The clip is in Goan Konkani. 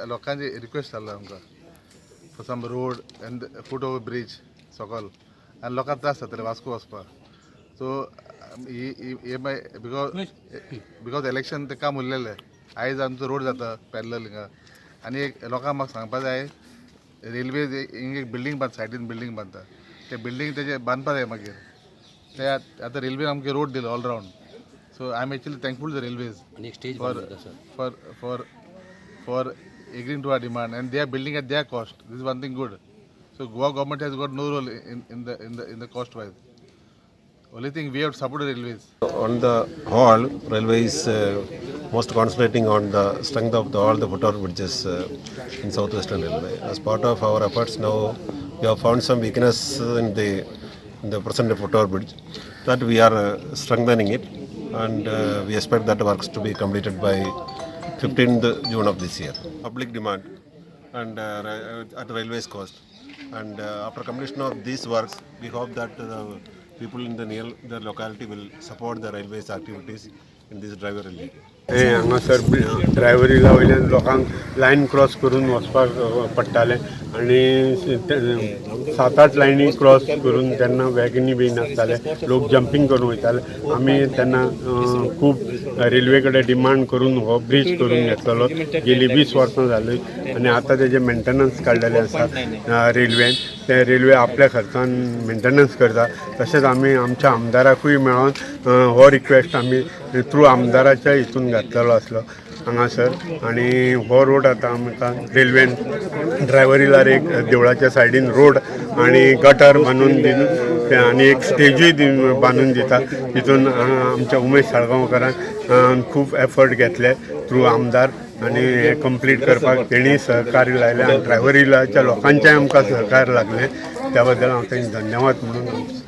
लोकांचे रिक्वेस्ट जाल्लो आमकां for some road and foot over bridge सकल आनी लोकांक त्रास जातले वास्को वचपाक. सो ही because election ते काम उरलेलें. आयज आमचो रोड जाता पॅरलल हिंगा. आनी एक लोकांक म्हाका सांगपा जाय, रेल्वे हिंग एक बिल्डींग बांद, सायडीन बिल्डींग बांदता, ते बिल्डींग तेजे बांदपा जाय. मागीर ते आतां रेल्वेन आमकां रोड दिलो all round, so I am actually thankful to railways आनी एक stage for for for for agreeing to our demand, and they are building at their cost. This is one thing good. So Goa government has got no role in the cost wise. Only thing, we have to support the railways. On the whole, railway is most concentrating on the strength of all the foot over bridges in Southwestern Railway. As part of our efforts now, we have found some weakness in the present foot over bridge, that we are strengthening it, and we expect that works to be completed by 15th June of this year. Public demand and at railways cost. And after completion of these works, we hope that the people in the near the locality will support the railways activities in this driver area. हें हांगासर ड्रायव्हर हिला वयल्यान लोकांक लायन क्रॉस करून वचपाक पडटालें आनी सात आठ लायनी क्रॉस करून तेन्ना वॅगनी बी नासताले, लोक जंपींग करून वयताले. आमी तेन्ना खूब रेल्वे कडेन डिमांड करून हो ब्रीज करून घेतलेलो. गेली 20 वर्सां जाली आनी आतां तेजें मेंटेनन्स काडलेलें आसा रेल्वेन. ते रेल्वे आपल्या खर्चान मेंटेनन्स करता. तशेंच आमी आमच्या आमदाराकूय मेळोन हो रिक्वेस्ट आमी थ्रू आमदाराच्या हितून घातलेलो आसलो हांगासर. आनी हो रोड आतां आमकां रेल्वेन ड्रायव्हर हिलार एक देवळाच्या सायडीन रोड आनी गटर बांदून दिवन ते आनी एक स्टेजूय बांदून दिता. तितून आमच्या उमेश साळगांवकारान खूब एफर्ट घेतले थ्रू आमदार आनी हें कंप्लीट करपाक तेणी सहकार्य लायलें आनी ड्रायव्हर हिलाच्या लोकांचें आमकां सहकार्य लागलें. त्या बद्दल हांव तांकां धन्यवाद म्हणून.